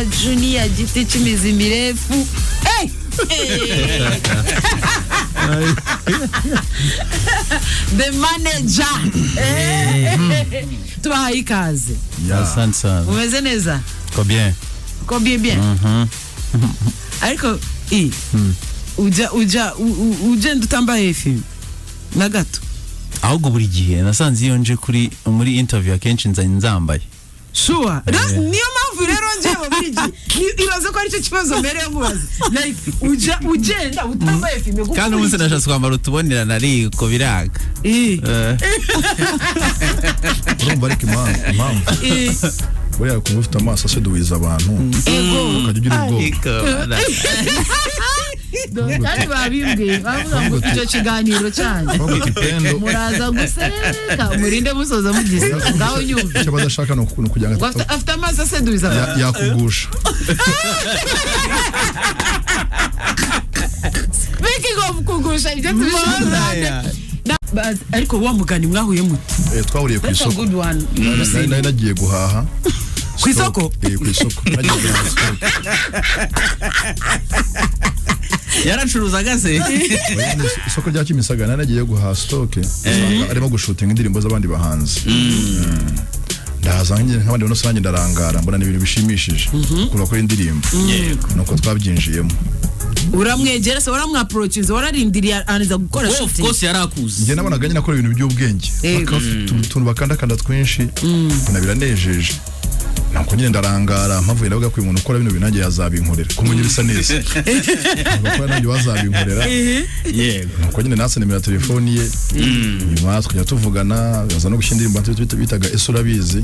na Junior Giti cy'imizi mirefu. Hey! Hey! The manager. Eh. Tubahaye ikaze. Asante sana. Umeze neza? Ko bien. Ko bien bien. Ariko i ujya ugenda utambaye fime na gato? Ahubwo buri gihe nasanze iyo nje kuri muri interview, akenshi nza nzambaye. Sure. Niyo mpamvu rero njyewe buri gihe ibaze ko aricyo kibazo mbere yo mubaza, like, ujya ugenda utambaye fime kuko Kandi umunsi nashatse kwambara utubonerana ariko biranga. Urumva, ariko impamvu buriya kuba ufite amaso aseduwiza abantu, ukajya ugira ubwoba. Ariko Kandi babimbwiye, bavuga ngo icyo kiganiro cyanyu Ahubwo ati Pendo muraza guseka, murinde musoza mugize ngaho nyumva. Icyo badashaka ni ukugira ngo Ngo afite amaso aseduwiza abantu. Yakugusha. Speaking of kugusha, ibyo tubishyira. Ariko wa mugani mwahuye mute? Twahuriye ku That's a isoko. good one. Nari nagiye guhaha. Ku isoko? Ku isoko nagiye guhaha stock. Yaracuruzaga se? Oya, ni isoko rya Kimisagara. Nari nagiye guhaha stock, usanga arimo gushutinga indirimbo z'abandi bahanzi. Ndaza nk'abandi bantu nanjye ndarangara, mbona ni ibintu bishimishije ukuntu bakora indirimbo, nuko twabyinjiyemo. Uramwegera se, waramwaprocinze, wararindiriye arangiza gukora Of shooting? course yarakuze. Njye nabonaga nyine akora ibintu by'ubwenge, bakaba bafite utuntu bakandakanda twinshi, mbona biranejeje, nuko nyine ndarangara. Mpavuye ndavuga ko uyu muntu ukora bino bintu nanjye yazabinkorera, kumenya bisa neza bakora nanjye bazabinkorera. Nuko nyine natse nimero ya telefoni ye, nyuma tukajya tuvugana, aza no gushyira indirimbo bitaga "Ese urabizi".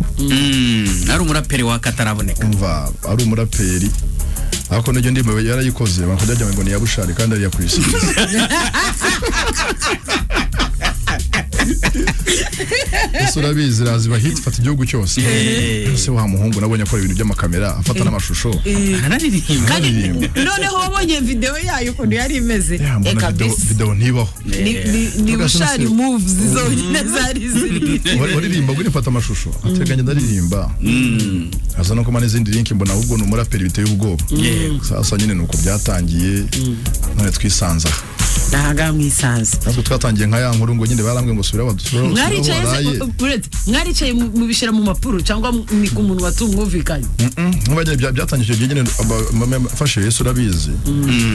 Ari umuraperi wa kataraboneka. Umva, ari umuraperi, ariko n'iryo ndirimbo yarayikoze, bakajya bajya ngo ni iya Bushari kandi ari iya Chris. "Ese urabizi" iraza hit, ifata igihugu cyose. Ese wa muhungu nabonye akora ibintu by'amakamera, afata n'amashusho. Aranaririmba. Kandi Aririmba. noneho wabonye video yayo ukuntu yari imeze? Ya, mbona Eka video, bisi. video ntibaho. Ni Tugasoma Bushari moves zonyine zari ziri. Waririmba ngo nifata amashusho ateganya, ndaririmba, aza no kuma n'izindi link, mbona ahubwo ni umuraperi biteye ubwoba. Sasa nyine nuko byatangiye, none twisanze aha. Nahaga mwisanze. Natwe twatangiye nka ya nkuru ngo nyine barambwiye ngo subira badusubira Mwaricaye se, uretse mwaricaye mubishyira mu mapuro cyangwa ni ku muntu watumwumvikanye? Nk'abagiye byatangiye icyo gihe nyine mfashe "Yesu urabizi",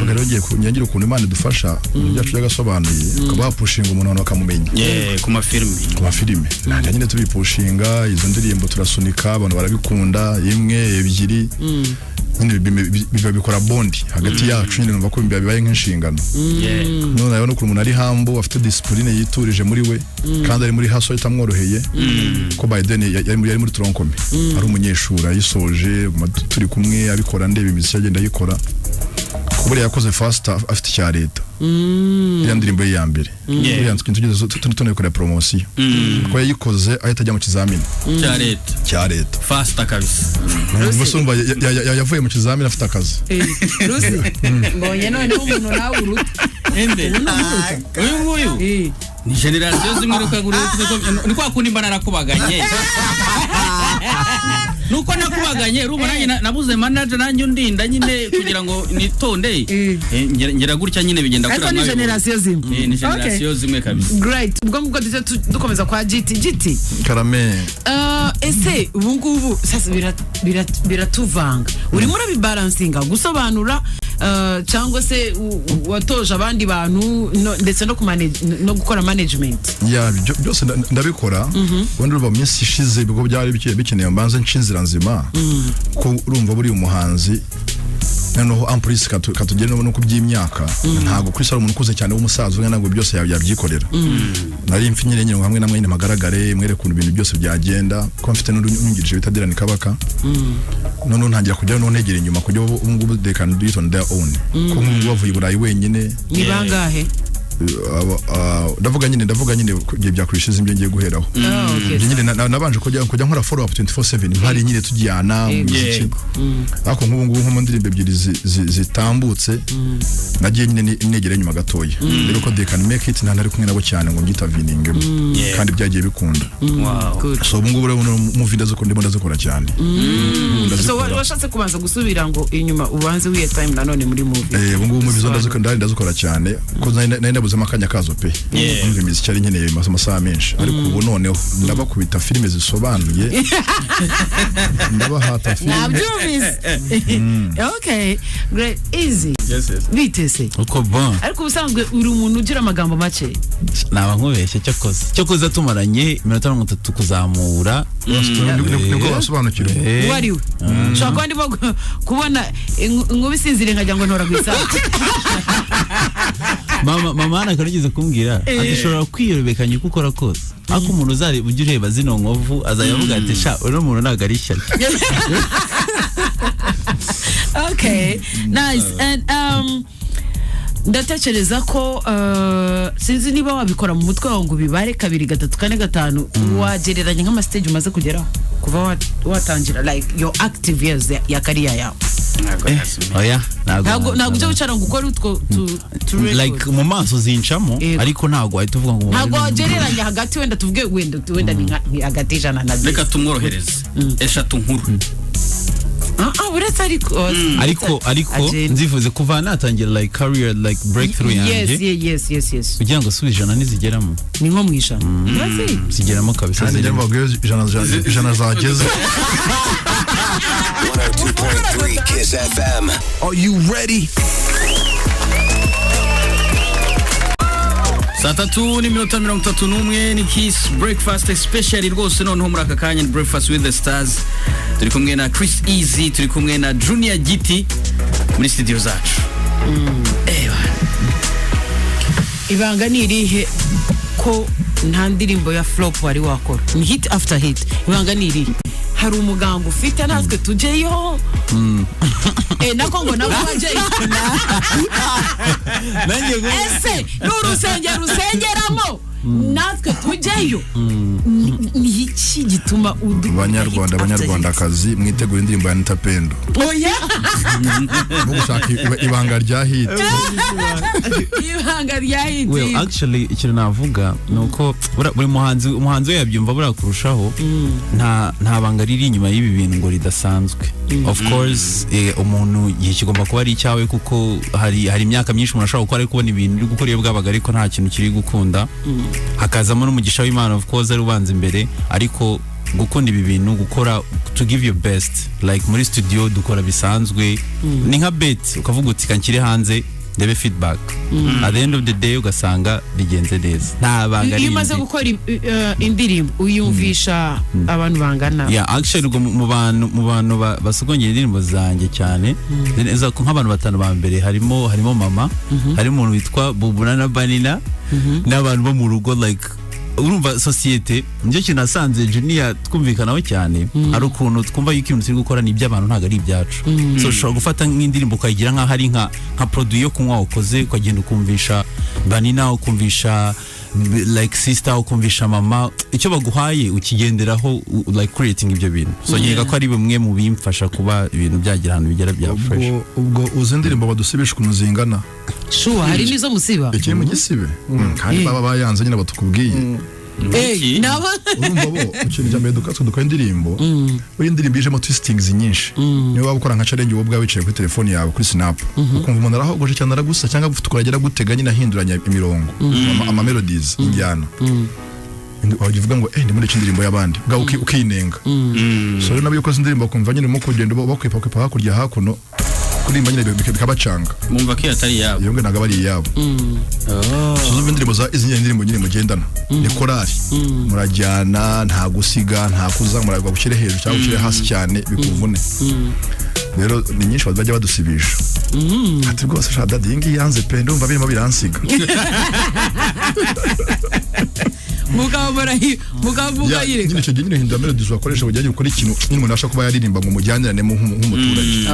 baga rero ngiye ngira ukuntu Imana idufasha, ibintu byacu byagasobanuye, ukaba wapushinga umuntu, abantu bakamumenya. Yeah, ku mafilimi. Ku mafilime nanjye nyine tubipushinga izo ndirimbo, turasunika, abantu barabikunda, imwe, ebyiri, nyine biba bikora bond hagati yacu. Nyine numva ko bibaye nk'inshingano. None urabona ukuntu umuntu ari humble, afite discipline, yiturije muri we, kandi ari muri hustle itamworoheye, ko by then yari muri tronc commun, ari umunyeshuri ayisoje, turi kumwe abikora, ndeba imiziki agenda ayikora, kuko buriya yakoze faster afite icya leta, iriya ndirimbo ye ya mbere. Buriya tugeze tunayikorera promotion, kuko yayikoze ahita ajya mu kizamini cya leta. Cya leta. Faster kabisa. Ubwo urumva yavuye mu kizamini afite akazi. Rusi, mbonye noneho umuntu nawe uruta. Ende uyu nguyu? Ni generasiyo zimwe rukagura, ni kwa kundi mba narakubaganye, nuko nakubaganye. Urumva nanjye nabuze manager nanjye undinda nyine kugira ngo nitonde. Ngira gutya nyine bigenda. Ariko ni kuriya. generasiyo zimwe. Ni generasiyo zimwe kabisa. Great. Ubwo ngubwo duhita dukomeza kwa Giti Giti. Karame. Ese ubu ngubu sasa biratuvanga, urimo urabibalansinga gusobanura, cyangwa se watoje abandi bantu, ndetse no gukora management? Ya, byose ndabikora. Ubundi urumva mu minsi ishize ibigo byari bikeneye mbanze nce inzira nzima, ko urumva buriya umuhanzi noneho ampurisi katugere no ku by'imyaka, ntabwo kuri ari umuntu ukuze cyane w'umusaza umwe, ntabwo byose yabyikorera. Nari mfi nyine nyine hamwe namwe nyine mpagaragare, mwereke ukuntu ibintu byose byagenda, ko mfite n'undi unyungirije bita Dylan Kabaka. Noneho ntangira kujya noneho ntegera inyuma kujya ubu ngubu they can do it on their own, ko nk'ubu bavuye i Burayi wenyine. Ni bangahe? Ndavuga nyine ku gihe byakwishiza ibyo ngiye guheraho. Oh, okay. Ibyo nyine nabanje kujya nkora follow up 24/7, mpari nyine, tujyana mu muziki, ariko nk'ubu ngubu nko mu ndirimbo ebyiri zitambutse nagiye nyine negera inyuma gatoya rero ko they can make it, nta ntari kumwe nabo cyane ngo mbyitaviningemo, kandi byagiye bikunda. Good. So ubu ngubu rero movie ndazikora, ndimo ndazikora cyane. Ubu So ndazikora. Washatse kubanza gusubira ngo inyuma, ubanze wiye time nanone muri movie. Ubu ngubu movie zo ndazikora, ndari ndazikora cyane ko nari nabuzemo akanya kazo pe. Umva, imiziki yari nkeneye amasaha menshi, ariko ubu noneho ndabakubita filime zisobanuye, ndabahata filime. Nabyumvise. Okay, great, easy. Yes. Bitese? Uko bon. Ariko ubusanzwe uri umuntu ugira amagambo make? Naba nkubeshye. Cyokoze tumaranye iminota 30 kuzamura. Nibwo basobanukirwa. Uwo ari we nshobora kuba ndimo kubona inkuba isinziriye nkagira ngo ntora ku isaha. Mama hano akaba kumbwira ati ushobora kwiyobekanya uko ukora kose, ariko umuntu uzareba, ujya ureba zino nkovu, azajya avuga ati: "Sha, uno muntu ntabwo ari ishyari." Okay, nice. And ndatekereza ko sinzi niba wabikora mu mutwe wawe ngo ubibare kabiri, gatatu, kane, gatanu, wagereranya nk'ama stage umaze kugeraho kuva watangira, like your active years ya career yawe. Oya. Ntabwo ujya wicara ngo ukore utwo tu record. Like mu maso zincamo. Yego. Ariko ntabwo wahita uvuga ngo Ntabwo wagereranya hagati, wenda tuvuge wenda ni hagati y'ijana na Reka tumworohereze, eshatu nkuru. Ah, uretse ariko Ariko Agenda. nzivuze kuva natangira, like career, like breakthrough yanjye, Yes. kugira ngo suba 100 ntizigeramo. Ni nko mu 100. That's it. Zigeramo kabisa. Kandi njye Zirimo. mvuga iyo 100 zageze. 102.3 Kiss FM. Are you ready? Saa 3 n'iminota 31, ni Kiss Breakfast special rwose. Noneho muri aka kanya ni Breakfast with the Stars. Turi kumwe na Chris Easy, turi kumwe na Junior Giti muri studio zacu. Ewa. Ibanga ni irihe ko nta ndirimbo ya flop wari wakora, ni hit after hit? Ibanga ni irihe? Hari umuganga ufite natwe tujyeyo? Nako ngo nabo bajyeyo. Nanjye Ese ni urusengero usengeramo natwe tujyeyo? Ni iki gituma udukunda Banyarwanda, hit after hit? Banyarwandakazi, mwitegure indirimbo ya Anita Pendo. Oya. No gushaka ibanga rya hit. Ibanga rya hit. Well, actually ikintu navuga ni uko buri muhanzi, umuhanzi we yabyumva buriya kurushaho. Nta banga riri inyuma y'ibi bintu ngo ridasanzwe. Of course, umuntu igihe kigomba kuba ari icyawe, kuko hari imyaka myinshi umuntu ashobora gukora ari kubona ibintu uri gukora iyo bwabaga, ariko nta kintu kiri gukunda. Hakazamo n'umugisha w'Imana, of course ari ubanza imbere, ariko gukunda ibi bintu, gukora to give your best, like muri studio dukora bisanzwe, ni nka bet, ukavuga uti: "Kanshyire hanze ndebe feedback." At the end of the day ugasanga bigenze neza. Nta banga Iyo umaze rindi. gukora indirimbo, uyumvisha abantu bangana? Yeah, actually ubwo mu bantu basogongera indirimbo zanjye cyane neza, nk'abantu batanu ba mbere, harimo mama, harimo umuntu witwa Bubuna na Banina n'abantu bo mu rugo. Like urumva sosiyete, nicyo kintu nasanze Junior twumvikanaho cyane. Hari ukuntu twumva yuko ibintu turi gukora ni iby'abantu, ntabwo ari ibyacu. So ushobora gufata nk'indirimbo ukayigira nk'aho ari nka produit yo kunywa wakoze, ukagenda ukumvisha Banina, ukumvisha like sister, ukumvisha mama. Icyo baguhaye ukigenderaho, like creating ibyo bintu. So nkeka ko ari bimwe mu bimfasha kuba ibintu byagira ahantu bigera bya fresh. Ubwo uzi indirimbo badusibisha ukuntu zingana? Sure, hari n'izo musiba? Ikiri mu gisibe. Kandi baba bayanze nyine batukubwiye. Eh, nabo. Urumva bo, ikintu cya mbere dukora, dukora indirimbo, buriya indirimbo ijemo twistings nyinshi. Niyo waba ukora nka challenge wowe ubwawe wicaye kuri telefone yawe kuri Snap, ukumva umuntu arahogoje cyane, aragusa cyangwa ufite ukuragera gutega nyine, ahinduranya imirongo, ama melodies, injyana. Wajya uvuga ngo ndi muri indirimbo y'abandi, ubwawe ukinenga. So rero nabo iyo ukoze indirimbo bakumva nyine urimo kugenda bakwepa kwepa hakurya hakuno kuririmba nyine, bikabacanga. Bumva ko iyo atari iyabo. Iyo ngo ntabwo aba ari iyabo. Tuzumva indirimbo za izi ndirimbo nyine mugendana, ni korali, murajyana, nta gusiga, nta kuzamura ngo ushyire hejuru cyangwa ushyire hasi cyane bikuvune. Rero ni nyinshi bajya badusibisha, ati: "Rwose sha daddy, iyi ngiyi yanze pe, ndumva birimo biransiga." Mukaba Ya, mukayireka. Nyine icyo gihe nyine hindura melodies wakoresha, ujyanye ukora ikintu nyine umuntu abasha kuba yaririmba ngo mujyaniranemo nk'umuturage.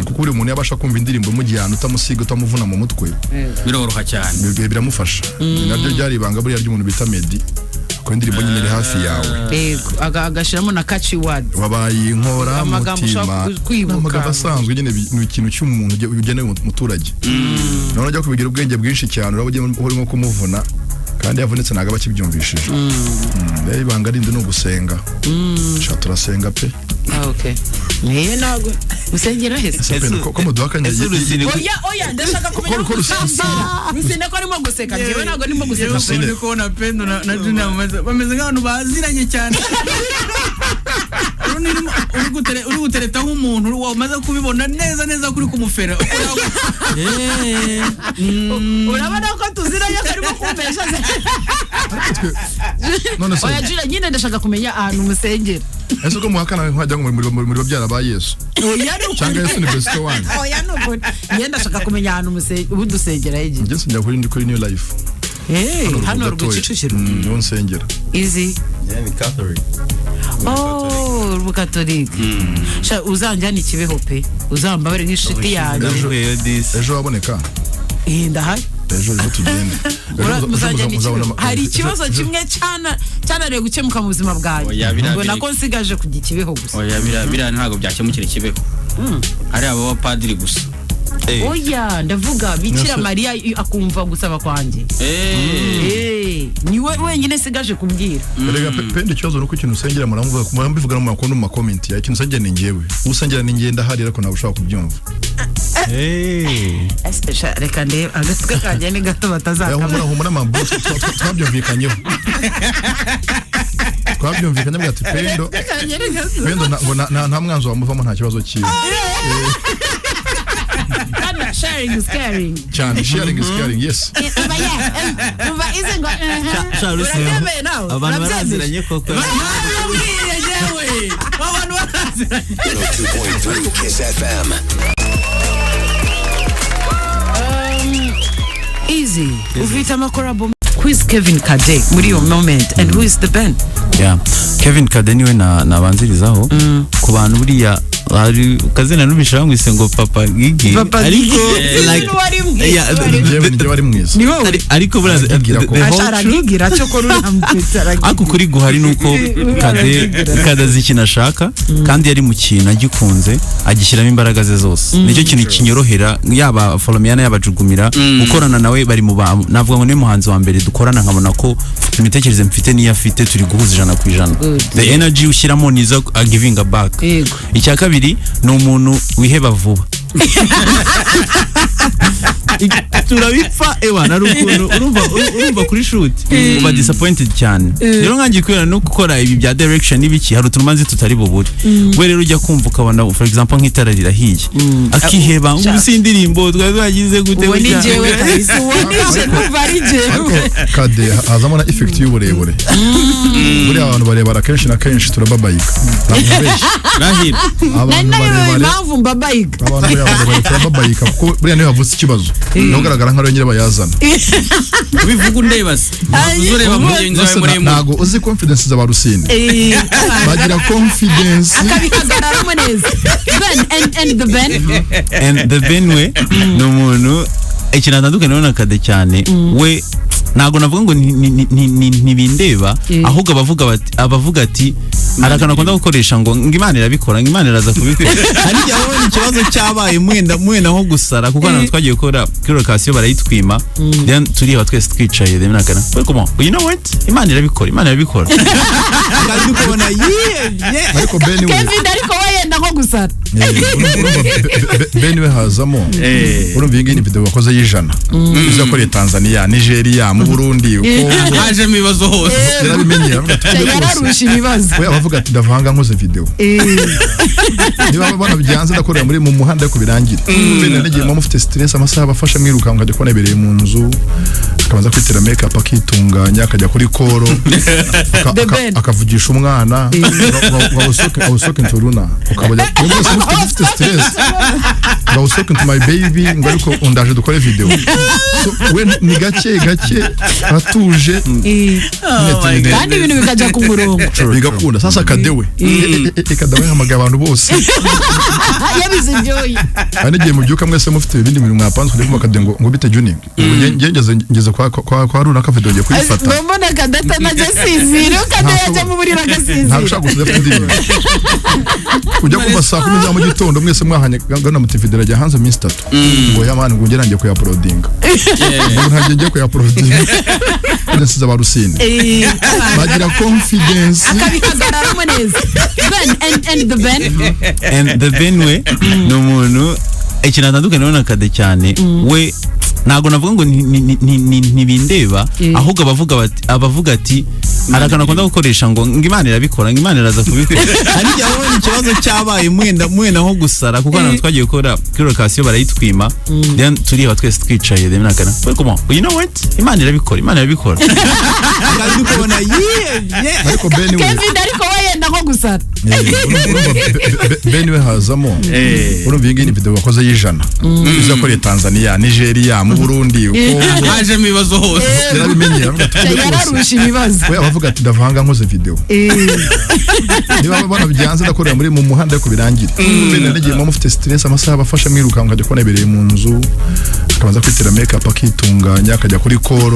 Kuko Kuko buri muntu yabasha kumva indirimbo imujyana, utamusiga, utamuvuna mu mutwe, Biroroha cyane. Biramufasha. Naryo ryari ibanga buriya ry'umuntu bita Meddy, ko indirimbo nyine iri hafi yawe. Yego, agashyiramo na catchy word. Wabaye inkora Amagambo mutima. ushobora kwibuka. Amagambo asanzwe nyine, ni ikintu cy'umuntu ugenewe umuturage. Noneho ujya kubigira ubwenge bwinshi cyane, uraba ugiye urimo kumuvuna, kandi yavunitse ntabwo aba akibyumvishije. Rero ibanga rindi ni ugusenga. Sha, turasenga pe. Ah, okay. Niyo ntabwo usengera hese. Ese pe, ko muduha akanya? Ese Rusine Oya, oya, ndashaka kumenya. Ko Rusine, Rusine ko arimo guseka, njyewe ntabwo ndimo guseka. Rusine. Ndi kubona Pendo na Junior bameze nk'abantu baziranye cyane. Uri gutereta nk'umuntu wamaze kubibona neza neza kuri kumufera. Urabona ko tuziranye ko arimo kumbesha. None se Oya Junior, nyine ndashaka kumenya ahantu musengera. Ese ko muhakana nkajya ngo muri babyara ba Yesu? Oya, ni ukuri. Cyangwa Yesu ni best one? Oya, ni ukuri, njye ndashaka kumenya ahantu musengera, ubu dusengera igihe. Njye nsengera kuri New Life. Eh, hano Gatoya. rwo Kicukiro? Niho nsengera. Izi Yeah, ni Catholic. Oh, urukatolika. Sha, uzanjyana ikibeho pe, uzambabare nk'inshuti yanjye. Ndavuyeyo disi. Ejo waboneka? Eh, ndahari. Ejo tugende. Ejo Muzanjyana muzabona ikibeho. Hari ikibazo kimwe cyananiwe gukemuka mu buzima bwanjye. Oya, biriya Ngo nako nsigaje kujya ikibeho gusa. Oya, biriya ntabwo byakemukira ikibeho, hari aba bapadiri gusa. Oya, ndavuga Bikira Nase- Mariya akumva gusaba kwanjye. Eh. Eh, ni we wenyine nsigaje kubwira. Erega pende, ikibazo nuko ikintu usengera muramuvuga, murabivuga no mu makuru, no mu ma comment ya ikintu usengera ni njyewe usengera, ni njye ndahari, ariko ntabwo ushobora kubyumva. Hey. Ese sha, reka ndebe agatwe kanjye ni gato Oya, batazakama. humura, humura mambo, twabyumvikanyeho, twabyumvikanye bwa ati Pendo, Kanjye ni gato. Pendo ngo nta mwanzo wamuvamo, nta kibazo cyiwe. Kandi sharing is caring. Cyane, sharing is caring, yes. Umva, yeah, umva izi ngo Sha, Rusine, urabyemeye nawe? abantu Urabyemeye? baraziranye koko. Nababwiye jewe, abantu baraziranye. 102.3 Kiss FM. Easy, ufite amakorabo. Who is Kevin Kade muri iyo moment and who is The Ben? Yeah. Kevin Kade niwe na nabanzirizaho ku bantu. Buriya hari kazina numvise bamwise ngo Papa Gigi. Papa ariko Gigi. Like Wari mwiza, Yeah, wari Njyewe njyewe ari mwiza. Ni wowe. Ariko buriya Aragigira the ko. whole Asha truth aragigira, cyo ko ruramwita aragigira. Ariko ukuri guhari ni uko Kade azi ikintu ashaka, kandi yari mu kintu agikunze agishyiramo imbaraga ze zose. Nicyo kintu kinyorohera, yaba Folomiana, yaba Jugumira, gukorana nawe bari mu ba navuga ngo niwe muhanzi wa mbere dukorana nkabona ko imitekerereze mfite n'iyo afite turi guhuza 100%. Good. The energy ushyiramo nizo givinga back. Yego. Icya kabiri ni umuntu wiheba vuba. Turabipfa ewa, nari ukuntu urumva kuri shoot uba disappointed cyane. Rero nkangiye kubera no gukora ibi bya direction n'ibiki, hari utuntu manzi tutari bubure. We rero ujya kumva ukabona, for example, nk'itara rirahiye, akiheba ngo ubu si indirimbo twari twagize gute Uwo ni gutya. njyewe kabisa, uwo ni njye, numva ari njyewe. Kade hazamo na effect y'uburebure. Buriya abantu barebara kenshi na kenshi turababayika, ntabwo mbeshya. Rahira. Nari Abantu nayobewe barebare impamvu mbabayiga. Abantu buriya barebare turababayika, kuko buriya niyo havutse ikibazo niho ugaragara nk'aho nyirabayazana. Ubivuga undeba se? Uzi ureba mugenzi wawe Nase muremure. Ntago uzi confidence za ba Rusine, bagira confidence. Akabihagararamo neza. Ben and The Ben? And The Ben we ni umuntu, ikintu atandukanye na Kade cyane, we ntabwo navuga ngo ntibindeba, ahubwo abavuga ati hari akantu akunda gukoresha ngo Imana irabikora, ngo Imana iraza kubikora. Hari igihe abona ikibazo cyabaye, mwenda nko gusara, kuko hano twagiye gukora kuri location barayitwima, then tureba twese twicaye, then nakana we comment, you know what, Imana irabikora, Imana irabikora, kandi ukabona yihebye. Ariko Ben we Kevin ariko we yenda nko gusara. Urumva Ben we hazamo, urumva iyi ngiyi ni video wakoze y'100, izo yakoreye Tanzania, Nigeria, mu Burundi, Congo. Hajemo ibibazo hose. Yarabimenye, aravuga ati "Kure kose." Yararusha ibibazo. We abavuga ati ndavanga nkoze video, niba banabyanze ndakorera muri mu muhanda, ariko birangire. Ben nagiye muba mufite stress, amasaha abafasha mwirukanka, ukajya kubona ibereye mu nzu, akabanza kwitera make up, akitunganya, akajya kuri koro, The Ben. akavugisha umwana ngo I was talking to Runa, ukabajya mwese mufite stress, ngo I was talking to my baby, ngo ariko undaje dukore video. So we ni gake gake atuje. Kandi ibintu bikajya ku murongo. Bigakunda. Sasa Kadewe, Kadewe yahamagaye abantu bose. Yabize ibyoya. Oya. Hari n'igihe mubyuka mwese mufite ibindi bintu mwapanze, kujya kumva akade ngo bite Juni, ngo ngeze kwa runaka, video ngiye kuyifata. Mbona Kadata najya asinzira, Kadata yajya mu buriri Ntabwo agasinzira. ushaka gusa udafite indirimbo. Ujya kumva saa 10 za mu gitondo mwese mwahanye gana muti video irajya hanze iminsi 3, ngo ya man, ngo ngiye kuyauploadinga, ngo ntabwo ngiye kuyauploadinga, nasize abarusine bagira confidence. Akabihagararamo neza. Ben and the Ben. And the Ben we ni umuntu, ikintu atandukanye na Kade cyane, we ntabwo navuga ngo ntibindeba, ahubwo abavuga ati hari akantu akunda gukoresha ngo Imana irabikora, ngo Imana iraza kubikora. Hari igihe abona ikibazo cyabaye, mwenda nko gusara, kuko hano twagiye gukora kuri location barayitwima, then tureba twese twicaye, then nakana we comment, you know what, Imana irabikora, Imana irabikora, kandi ukabona yeah. Ariko Ben we Kevin ariko we yenda nko gusara. Urumva Ben we hazamo, urumva iyi ngiyi ni video wakoze y'100, izo yakoreye Tanzania, Nigeria, mu Burundi, Congo. Hajemo ibibazo hose. Yarabimenye, aravuga ati "Uko biri kose." Yararusha ibibazo. We abavuga ati ndavanga nkoze video, niba banabyanze ndakorera muri mu muhanda, ariko birangire. Ben n'igihe muba mufite stress, amasaha abafasha mwirukanka, ukajya kubona ibereye mu nzu, akabanza kwitera make up, akitunganya, akajya kuri call,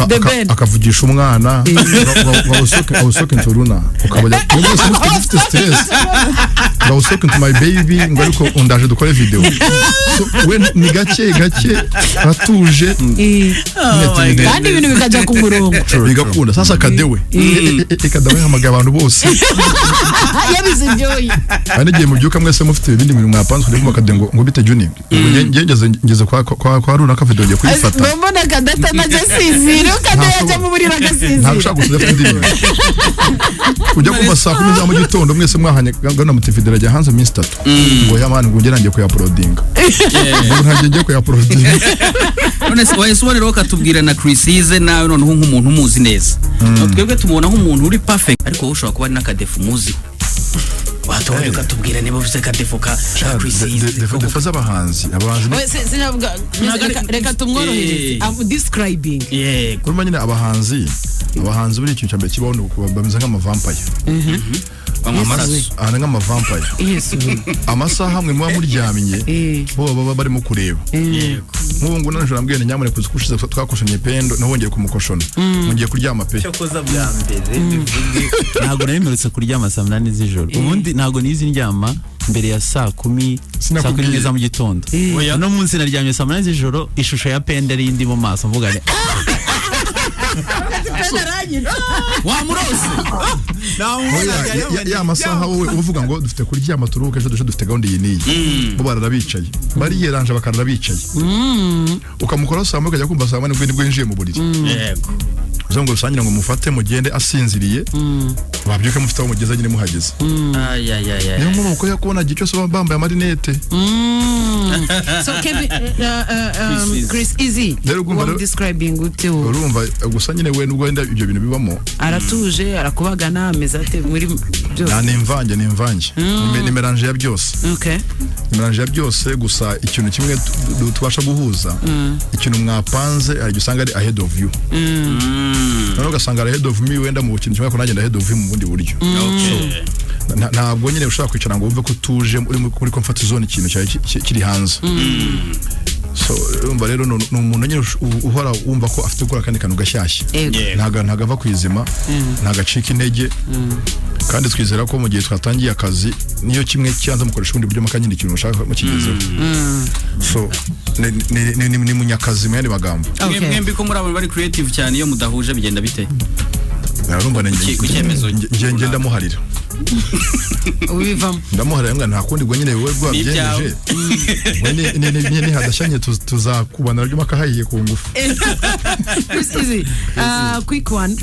The Ben. akavugisha umwana ngo I was talking to Runa, ukabajya mwese mufite stress, ngo I was talking to my baby, ngo ariko undaje dukore video. So we ni gake gake, atuje. Kandi ibintu bikajya ku murongo. Bigakunda. Sasa Kadewe Kadewe hamagaye abantu bose. Yabize ibyoya. Hari n'igihe mubyuka mwese mufite ibindi bintu mwapanze, kujya kumva akade ngo bite Juni, ngo ngeze kwa runaka, video ngiye kuyifata. Mbona Kadata najya asinzira, Kadata yajya mu buriri Ntabwo agasinzira. ushaka gusa udafite indirimbo. Ujya kumva saa 10 za mu gitondo mwese mwahanye gana muti video irajya hanze iminsi 3, ngo ya man, ngo ngiye kuyauploadinga, ngo ntabwo ngiye kuyauploadinga. None se wahise uboneraho ukatubwira na Chris Eazy nawe noneho nk'umuntu umuzi neza? Twebwe tumubona nk'umuntu uri perfect, ariko wowe ushobora kuba ari n'akadéfaut umuziho, watubonye ukatubwira niba uvuze akadéfaut ka Chris Eazy. Défaut z'abahanzi, abahanzi Oya, sinavuga. Reka tumworohereze. I'm describing. Yego. Urumva nyine abahanzi buri ikintu cya mbere kibaho ni uku, bameze nk'amavampire. Banywa amaraso. Aha ni nk'amavampire. Yesu. Amasaha amwe muba muryamye, bo baba barimo kureba. Nk'ubu ngubu nijoro nambwiye nti nyamuneka, uzi ko ushize twakoshonye Pendo, nawe wongeye kumukoshona, mugiye kuryama pe. Cyokoza bwa mbere bivuge, ntabwo nari mperutse kuryama saa 8 z'ijoro. Ubundi ntabwo nizi ndyama mbere ya saa 10, saa 10 za mu gitondo. Uno munsi naryamye saa 8 z'ijoro, ishusho ya Penda ari indi mu maso, mvuga nti Wamurose. Oya, ya masaha wowe uvuga ngo dufite kuryama turuhuke, ejo dufite gahunda iyi n'iyi, bo barara bicaye, bariyeranje bakarara bicaye. Ukamukoraho saa 1, ukajya kumva saa 8 nibwo yinjiye mu buriri. Uza ngo rusangire ngo mufate mugende asinziriye, wabyuka mufite aho mugeze nyine muhageze. Ay, ay, ay, ay. Niyo mpamvu ukwiye kubona igihe cyose baba bambaye amarinete. So Kevin, Chris Chris Eazy. Rero ugomba Describing gute wowe? Urumva gusa nyine we nubwo wenda ibyo bintu bibamo. Aratuje, arakubagana, ameze ate muri byose? Ni imvange, ni imvange, ni mélange ya byose. Ni mélange ya byose. Gusa ikintu kimwe tubasha guhuza, ikintu mwapanze, hari igihe usanga ari ahead of you, noneho ugasanga ari ahead of me wenda mu kintu kimwe, ariko nanjye ndi ahead of you mu bundi buryo. Ntabwo nyine ushobora kwicara ngo wumve ko utuje uri muri comfort zone, ikintu cyawe kiri hanze. So urumva rero ni umuntu nyine uhora wumva ko afite gukora akandi kantu gashyashya. Ntabwo ava ku izima, ntabwo acika intege, kandi twizera ko mu gihe twatangiye akazi, niyo kimwe cyanze mukoresha ubundi buryo mpaka nyine ikintu mushaka mukigezeho. So ni munyakazi mu yandi magambo. Mwembi ko muri abantu bari creative cyane, iyo mudahuje bigenda bite? Urumva Ku cyemezo nge ndamuharira. Ubivamo. Ndamuharira mbwa nta kundi, ubwo nyine wowe rwabyemeje, ubwo nihadashyanye tuzakubana ryo mpaka hahiye ku ngufu. Chris Eazy, quick one,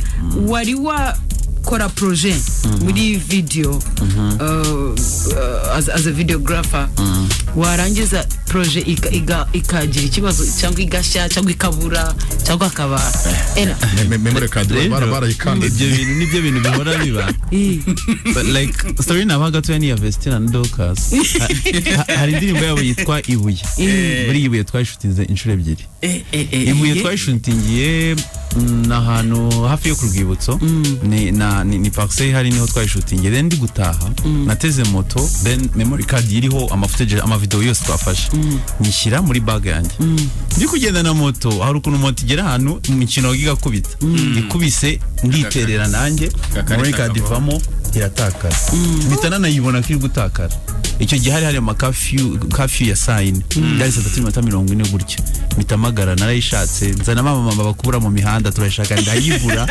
wari wakora projet muri video, as a videographer, warangiza projet ikagira ikibazo cyangwa igashya cyangwa ikabura cyangwa akaba era? Memory card barayikandagiye. Ibyo bintu nibyo bintu bihora biba. But like story naba gatoya ni iya Vestina na Dorcas. Hari indirimbo yabo yitwa Ibuye. Muri Ibuye twayishutinze inshuro ebyiri. Ibuye twayishutingiye Ni ahantu hafi yo ku rwibutso, ni parcelle ihari, niho twayishutinge. Then ndi gutaha nateze moto, then memory card iriho ama footage, amavideo yose twafashe, nyishyira muri bag yanjye. Ndi kugenda na moto, hari ukuntu moto igera ahantu imikino igakubita, ikubise nditerera nanjye, memory card ivamo iratakara, mpita nanayibona ko iri gutakara. Icyo gihe hari ama curfew ya saa 4, byari saa 3:40 gutya. Mpita mpamagara, narayishatse, nzana mama bakubura mu mihanda, turayishaka ndayibura.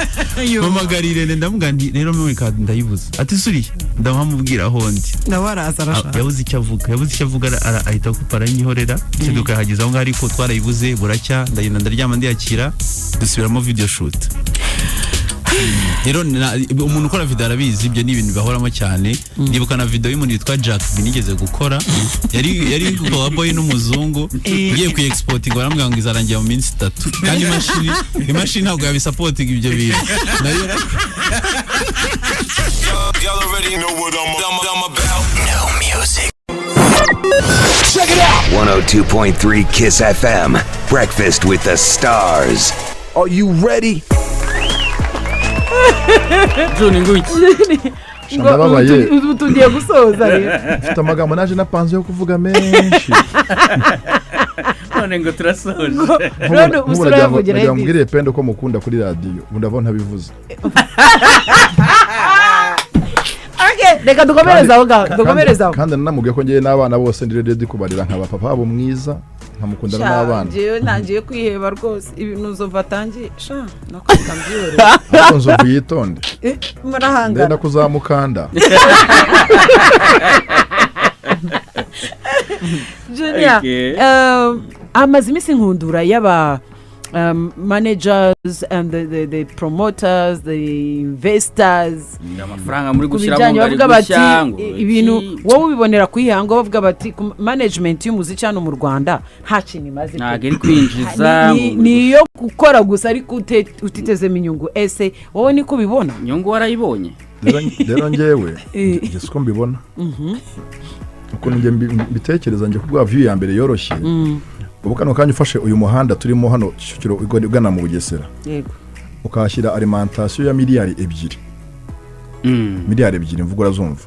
Mpamagara Irene, ndamubwira nti: "Rero memory card ndayibuze." Ati: "Suriye." Ndamubwira aho ndi. Nawe araza arashaka. Yabuze icyo avuga, yabuze icyo avuga, ahita akupa aranyihorera. Imodoka yahageze aho ngaho, ariko twarayibuze. Buracya ndagenda ndaryama, ndiyakira, dusubiramo video shoot. Rero umuntu ukora video arabizi, ibyo ni ibintu bibahoramo cyane. Ndibuka na video y'umuntu witwa Jack B nigeze gukora, yari boy n'umuzungu, ngiye kuyi exporting, baramubwira ngo izarangira mu minsi 3, kandi imashini ntabwo yabisapotinga ibyo bintu nayo. Y'all already know what I'm about. New music. Check it out. 102.3 Kiss FM. Breakfast with the stars. Are you ready? John, nguki. Ndababaye. Ubu tugiye gusoza rero. Mfite amagambo naje napanze yo kuvuga menshi. None ngo turasoje. None ubu urayavugira. Nagira ngo mbwire Pendo ko mukunda kuri radiyo, ubu ndabona ntabivuze. Okay, reka dukomereze aho ngaho, dukomereze aho. Kandi nanamubwiye ko ngewe n'abana bose ndi ready kubarira, nkaba papa wabo mwiza, nkamukundana n'abana. Njyewe ntangiye kwiheba rwose, ibintu Nzovu atangiye sha nakwita mbyihorera. Ariko Nzovu yitonde. Murahangana. Ndenda kuzamukanda. Junior, amaze iminsi inkundura y'aba managers and the promoters, the investors, amafaranga muri ku gushyiramo bijyanye ngo ari bavuga bati gushya ngo ibintu iki. Wowe ubibonera ku ihango, bavuga bati ku management y'umuziki hano mu Rwanda nta kintu imaze pe. Ntabwo iri kwinjiza. Ni- ngo ni iyo gukora gusa ariko utitezemo inyungu. Ese wowe niko ubibona? Inyungu warayibonye? Rero njyewe njye siko mbibona. Ukuntu njye mbitekereza, njye kubwa view ya mbere yoroshye, ubu kano kanya ufashe uyu muhanda turimo hano Kicukiro ugana mu Bugesera, ukahashyira alimentation ya miliyari 2, miliyari 2 mvugo urazumva,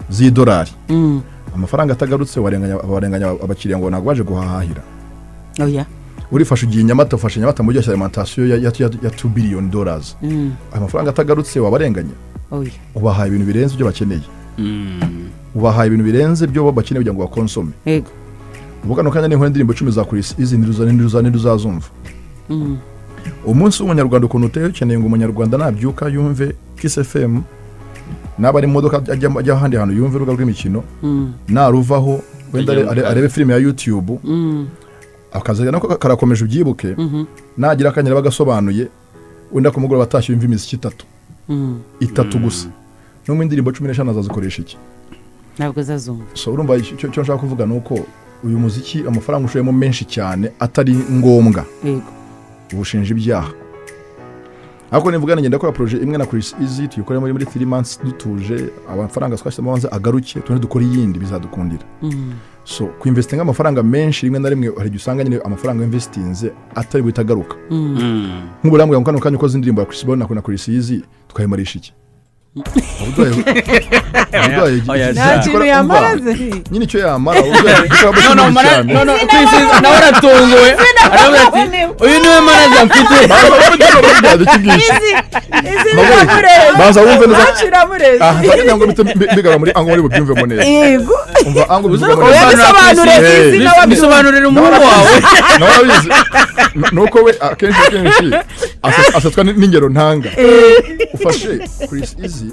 z'idolari, amafaranga atagarutse, warenganya abakiriya ngo ntabwo baje guhahahira? Oya. Urifashe ugiye i Nyamata, ufashe Nyamata mu gihe alimentation ya $2 billion, amafaranga atagarutse wabarenganya? Oya. Ubahaye ibintu birenze ibyo bakeneye, ubahaye ibintu birenze ibyo bakeneye kugira ngo bakonsome. Ubu kano kanya ninkora indirimbo 10 za Chris izi, ntiruzazumva. Umunsi w'umunyarwanda ukuntu uteye, ukeneye ngo umunyarwanda nabyuka yumve Kiss FM, naba ari mu modoka ajya ahandi hantu yumve urubuga rw'imikino, naruvaho wenda arebe filime ya YouTube, akazi nako karakomeje ubyibuke, nagira akanya araba agasobanuye, wenda ku mugoroba atashye yumva imiziki itatu, itatu gusa. No mu indirimbo 15 azazikoresha iki? Ntabwo azazumva. So urumva icyo nshaka kuvuga ni uko uyu muziki amafaranga ushoyemo menshi cyane atari ngombwa, ubushinja ibyaha. Ariko nivuga ngenda ndakora projet imwe na Chris Easy, tuyikore muri 3 months dutuje, amafaranga twashyizemo abanze agaruke, tundi dukore iyindi, bizadukundira. So kuinvestinga amafaranga menshi, rimwe na rimwe hari igihe usanga nyine amafaranga investinze atari buhite agaruka. Nk'ubu urambwira ngo kano kanya ukoze indirimbo ya Chris Brown na Chris Easy, twayimarisha iki? Oya, nta kintu yamara ze. Nyine icyo yamara uburwayi No, no, cyane. No, Chris nawe aratunguwe, aravuga ati: "Uyu niwe manager mfite." Izi izi biramureze. Banza wumve neza. Kiramureze. Aha ndagira ngo mpite mbigarura muri ango muri bubyumvemo neza. Yego. Umva ango bivugamo Oya, neza. bisobanure. Hey. Izi nawe abyumve. Bisobanurira umuhungu wawe. Nawe arabizi. Nuko we akenshi asatswa n'ingero ntanga. Ufashe Chris Easy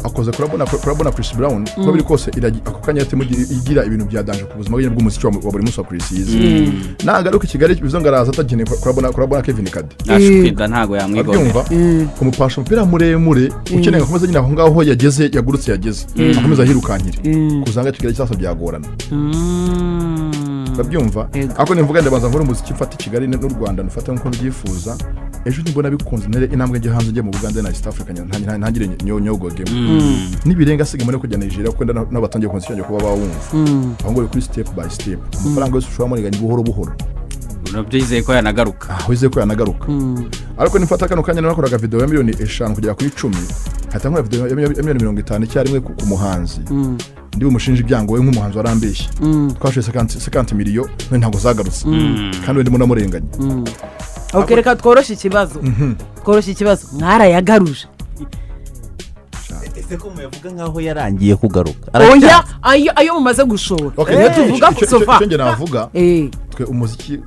akoze kurabona Chris Brown, uko biri kose ako kanya yahita igira ibintu bya danger ku buzima bwe bw'umuziki wa buri munsi wa Chris Easy. Nagaruka i Kigali, bivuze ngo araza atakeneye kurabona Kevin Kade. Ashwida, ntabwo yamwigomera. Abyumva kumupasha umupira muremure ukeneye akomeze nyine aho ngaho yageze, yagurutse yageze, akomeza ahirukankire kuzanga Kigali cyasa byagorana, urabyumva? Yego. Ariko nimvuga ndabanza nkore umuziki mfata i Kigali n'u Rwanda nufate nk'uko mbyifuza, ejo nibona bikunze ntere intambwe njye hanze, njye mu Bugande na East Africa, ntangire nyogogemo, nibirenga asiga muri kujya Nigeria, kuko nabo batangiye kumuziki wanjye kuba bawumva. Aho ngo kuri step by step, amafaranga yose ushobora muri ni buhoro buhoro. Urabyizeye ko yanagaruka? Ah, wizeye ko yanagaruka, ariko nifata kano kanya nakoraga video ya miliyoni 5 kugera kuri 10, nkahita nkora video ya miliyoni 50 icyarimwe ku muhanzi, ndi bumushinja ibyango: we nk'umuhanzi warambeshye, twashoye 50 miliyo none ntabwo zagarutse, kandi we ndimo namurenganya. Ok, reka tworoshye ikibazo, tworoshye ikibazo. Mwarayagaruje? Ese ko muyavuga nkaho yarangiye kugaruka? Oya, ayo mumaze gushora. Okay, Iyo tuvuga so far. Icyo njye navuga, twe umuziki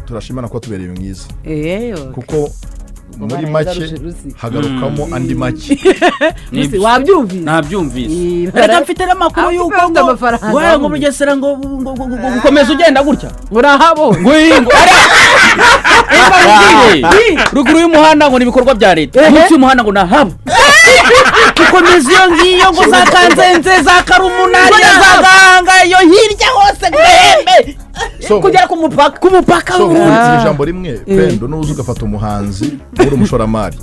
turashimana ko tubereye mwiza, kuko muri make Barayagaruje, Rusi. hagarukamo andi make. Rusi, wabyumvise? Nabyumvise. Reka mfite n'amakuru Afite y'uko afite ngo amafaranga. ngo Bugesera ngo gukomeza ugenda gutya. Urahabonye? Ngo iyi ngo ari ruguru y'umuhanda ngo ni ibikorwa bya leta, munsi y'umuhanda ngo nahaba, gukomeza iyo ngiyo ngo za Kanzenze, za Karumunari, za Gahanga, iyo hirya hose ku Gahembe, kugera ku mupaka, ku mupaka So w'Uburundi. mu ijambo rimwe, Pendo, nuza ugafata umuhanzi uri umushoramari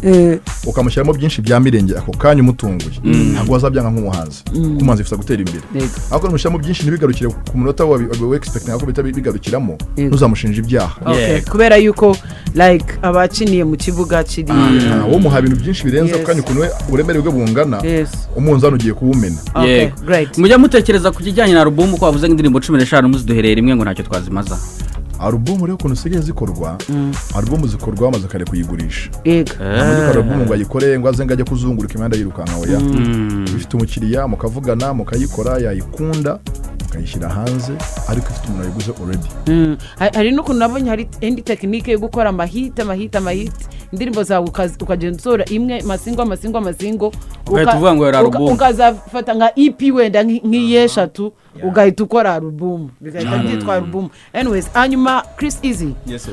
ukamushyiramo byinshi bya mirenge ako kanya umutunguye, ntabwo wazabyanga nk'umuhanzi, kuko umuhanzi yifuza gutera imbere. Ariko numushyiramo byinshi ntibigarukire ku munota wa we expecting ko bihita bigarukiramo, ntuzamushinja ibyaha. Okay, kubera yuko like abakiniye mu kibuga kiri Ah, wowe umuha ibintu byinshi birenze ako kanya ukuntu we uburemere bwe bungana, umunzani ugiye kuwumena. Okay, great. Mujya mutekereza ku kijyanye na alubumu, ko wavuze ngo indirimbo 15 muziduhereye rimwe ngo ntacyo twazimaza? Alubumu rero ukuntu zisigaye zikorwa, alubumu zikorwa bamaze kare kuyigurisha. Nta muntu ukora alubumu ngo ayikore ngo aze ngo ajye kuzunguruka imihanda yirukanka, oya. Ifite umukiriya, mukavugana, mukayikora, yayikunda mukayishyira hanze, ariko ifite umuntu wayiguze already. Hari n'ukuntu nabonye hari indi technique yo gukora amahit, amahit, amahit, indirimbo zawe ukagenda usohora imwe, masingle, amasingle, amasingle, Ugahita uvuga ngo yari album. Ukazafata nka EP wenda nk'iy'eshatu, ugahita ukora alubumu, bigahita byitwa alubumu. Anyways, hanyuma Chris Easy, Yes.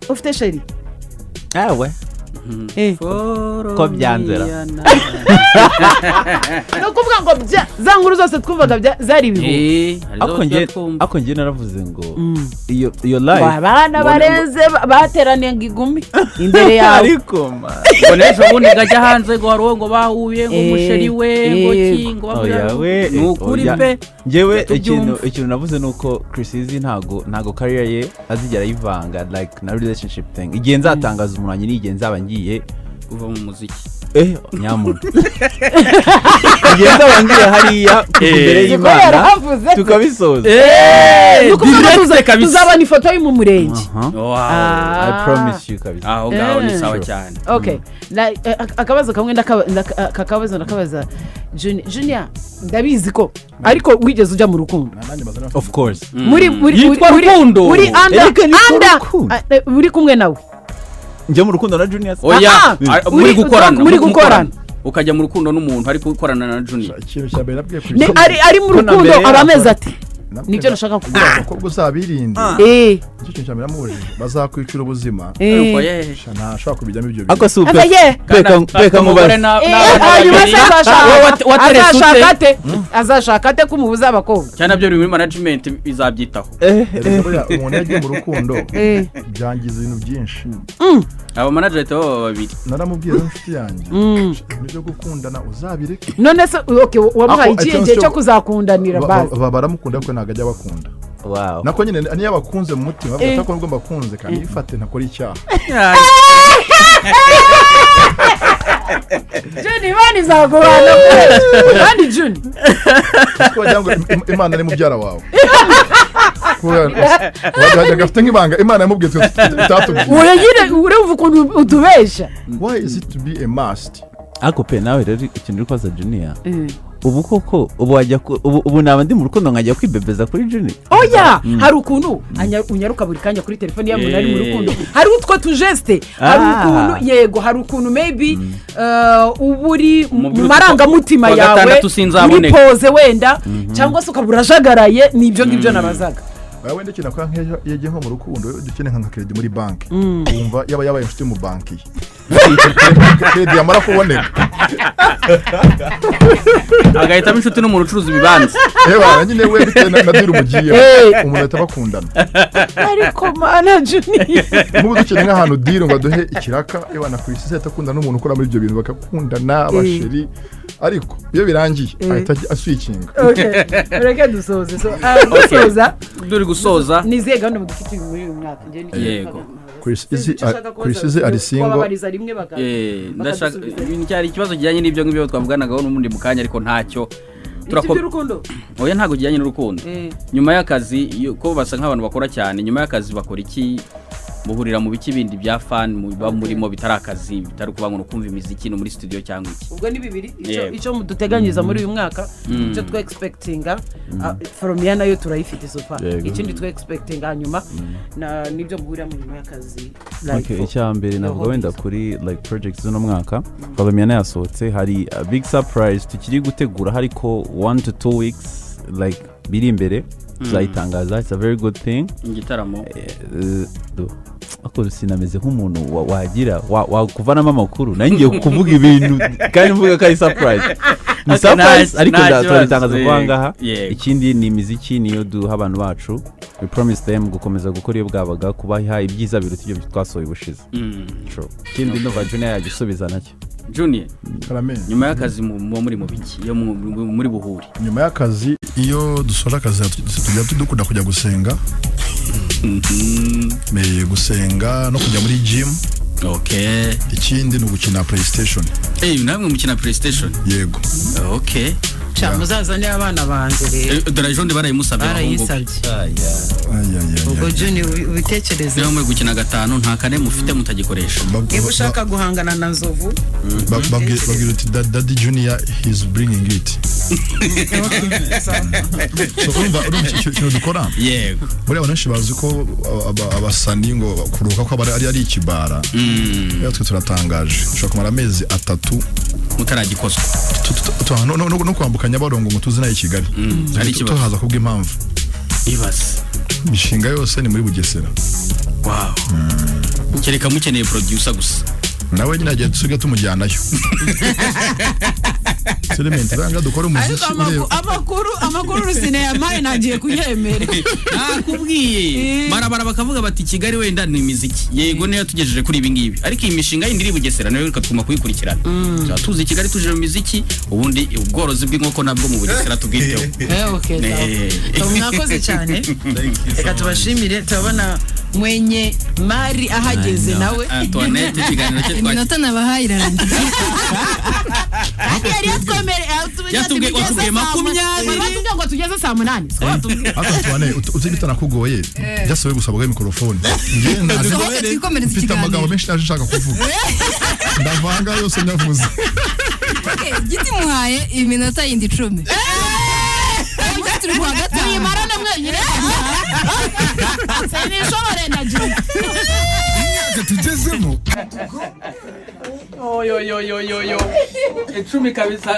Ufite chérie? Awe. Ko byanzira. Ni ukuvuga ngo za nkuru zose twumvaga zari ibihuha? Ariko njye naravuze ngo iyo Ngo life abana barenze bateraniye ngo igumi imbere yawe. Ariko ma Ngo n'ejo bundi ngajya hanze ngo hari uwo ngo bahuye ngo umuchéri we ngo ki ngo Oya we. Ni ukuri Oya. pe. Njyewe Tubyumva. ikintu navuze ni uko Chris Easy ntago career ye azigera ayivanga like na relationship thing. Igihe nzatangaza umuntu wanjye ni igihe nzaba ngiye kuva mu muziki. Nyamuntu, igihe nzaba ngiye hariya kuva imbere Siko y'Imana yarahavuze. tukabisoza. Ni ukuvuga ngo Direct kabisa. tuzabona ifoto ye mu murenge. Aha. Wow. Ah. I promise you kabisa. Aho ngaho ni sawa Sure. cyane. Okay. Akabazo kamwe aka kabazo ndakabaza Junior. Ndabizi ko ariko wigeze ujya mu rukundo? Nanjye mbaza. Of course. Muri Yitwa Rukundo. muri anda Erega nitwa anda Rukundo. Ah, uri kumwe nawe. Njye mu rukundo na Junior se? Oya. Ah, Ah, muri gukorana. Muri gukorana. Ukajya mu rukundo n'umuntu ariko ukorana na Junior. Ikintu cya mbere nabwiye Ni ari mu Ko na rukundo mbere aba ameze ati Nabwiye nibyo nashaka kuvuga. Abakobwa uzabirinde. Nicyo kintu cya mbere namubujije, bazakwicira ubuzima. Ariko ye. Sha, ntashobora kubijyamo ibyo bintu. Ako si Ava ye. peka peka umugore nkubaze. n'abana Hanyuma babiri. se azashaka Wowe waterese ute? azashaka ate, azashaka ate ko umubuza abakobwa? Cyane nabyo biri muri management izabyitaho. Erega buriya umuntu iyo agiye mu rukundo byangiza ibintu byinshi. Aba manager bahita baba babiri. Naramubwiye rero, inshuti yanjye, ibintu byo gukundana uzabireke. None se okay, wamuhaye Ako- ikihe icyo- gihe cyo kuzakundanira? Basi. Baramukunda ariko ntabwo ajya abakunda. Wow. Nako nyine niyo abakunze mu mutima bavuga ko nubwo mbakunze kandi yifate ntakora icyaha. Juni, Imana izaguhana pe. Kandi Juni Kuko wagira ngo Imana ni mubyara wawe. Wajyaga afite nk'ibanga Imana yamubwiye twe itatubwiye. Uyu nyine urumva ukuntu utubesha. Why is it to be a must? Ariko pe, nawe rero ikintu uri kubaza Junior, ubu koko ubu wajya ubu naba ndi mu rukundo nkajya kwibebeza kuri Junior? Oya, hari ukuntu unyaruka buri kanya kuri telefone iyo umuntu ari mu rukundo, hari utwo tugeste, hari ukuntu, yego, hari ukuntu maybe uba uri mu Umubwira uti, marangamutima kuwa yawe gatandatu uri sinzaboneka. pose wenda, cyangwa se ukaba urajagaraye. Ni ibyo ngibyo nabazaga. Oya, wenda ikintu akora nk'iyo iyo agiye nko mu rukundo, dukeneye nka crédit muri banki, wumva yaba yabaye inshuti mu banki, crédit yamara kuboneka Agahitamo inshuti n'umuntu ucuruza ibibanza. Reba nyine we bitewe na deal umugiyeho, umuntu ahita bakundana. Ariko mana, Junior! Nk'ubu dukeneye nk'ahantu deal ngo aduhe ikiraka, ebana ku isi ahita akundana n'umuntu ukora muri ibyo bintu, bakakundana abachéri. Ariko iyo birangiye ahita aswikinga. Okay, reka dusoze. So, dusoza, Turi gusoza. Ni izihe gahunda mudufitiye muri uyu mwaka? Njye nicyo nshaka. Chris Sinzi Easy icyo ushaka kubaza, Chris Easy ari single. wababariza rimwe Ndashaka bakadusubizanya. Cyari ikibazo kijyanye n'ibyo ngibyo twavuganagaho n'ubundi mu kanya, ariko ntacyo. Iki by'urukundo? Oya, ntabwo kijyanye n'urukundo. Nyuma y'akazi, ko basa nk'abantu bakora cyane, nyuma y'akazi bakora iki? Muhurira mu biki bindi bya fun muba murimo bitari akazi, bitari ukuvuga ngo ni ukumva imiziki no muri studio cyangwa iki? Ubwo ni bibiri, icyo Yego. icyo muduteganyiriza muri uyu mwaka, icyo twe expectinga from ya nayo turayifite so far. Yego. Ikindi twe expectinga hanyuma na nibyo muhuriramo nyuma y'akazi, like Okay, icya mbere your navuga wenda hobbies. Kuri like project z'uno mwaka, Follow yasohotse, hari a big surprise tukiri gutegura, hariko 1 to 2 weeks like biri imbere tuzayitangaza. It's a very good thing. Igitaramo? Ariko sinameze nk'umuntu wagira wakuvanamo amakuru. Nanjye ngiye kuvuga ibintu kandi mvuga ko ari surprise, ni Okay, surprise, ariko nta kibazo. turabitangaza vuba ngaha. Yego. Ikindi ni imiziki, niyo duha abantu bacu. We promise them gukomeza gukora iyo bwabaga, kubaha ibyiza biruta ibyo twasohoye ubushize. True. Ikindi ndumva Junior yagisubiza nacyo. Junior, Karame. nyuma y'akazi muba muri mu biki iyo muri buhure? Nyuma y'akazi, iyo dusoje akazi, tujya dukunda kujya gusenga. Gusenga no kujya muri gym. Ikindi ni ugukina PlayStation. Namwe mukina PlayStation? Yego. Sha, muzazane abana banjye rero. Dore ejo bundi barayimusabye abahungu be. Barayisabye. Ay, ay, ay, Ubwo ay. Junior, ubitekereze. Niba muri gukina gatanu, nta kane mufite mutagikoresha. Niba ushaka guhangana na Nzovu. Babwira uti: "Daddy Junior, he's bringing it." So urumva ikintu dukora, buriya abantu benshi bazi ko abasani ngo kuruhuka ko ari ikibara. Rero twe turatangaje, ushobora kumara amezi 3 mutaragikozwa. No kwambuka Nyabarongo ngo tuzi nayo i Kigali Ari ikibazo. Tuhaza kubw'impamvu. Ibaze. Imishinga yose ni muri Bugesera. Wow, kereka mukeneye producer gusa. Nawe nyine agiye dusiga tumujyanayo Element banga dukora Ariko umuziki ureba. Amakuru Rusine yampaye ntagiye kuyemera. Nakubwiye, barabara bakavuga bati Kigali wenda ni imiziki, yego niyo tugejeje kuri ibi ngibi, ariko iyi mishinga yindi iri Bugesera nayo reka tugomba kuyikurikirana. Tuba tuzi Kigali tuje mu miziki, ubundi ubworozi bw'inkoko nabwo mu Bugesera tubwiteho. Okay, sawa. So, mwakoze cyane, reka tubashimire. Turabona mwenye mari ahageze nawe. Antoinette, ikiganiro cye Iminota nabahaye irarangiye. Kandi yari yatwemereye. Watubwiye 20. Batubwiye ngo tugeze saa 8. Siko batubwiye? Ariko Antoine, uzi bitanakugoye, byasabe gusabwa mikorofone. Njye Dusohoke twikomereze mfite amagambo ikiganiro. menshi naje nshaka kuvuga, ndavanga yose nyavuze. Okay, Giti muhaye iminota yindi 10. Ibyo turi kuwa gatanu. Muyimarane mwenyine, sinishobore, ndagiye. Imyaka tugezemo. Oyoyoyoyoyo, 10 kabisa.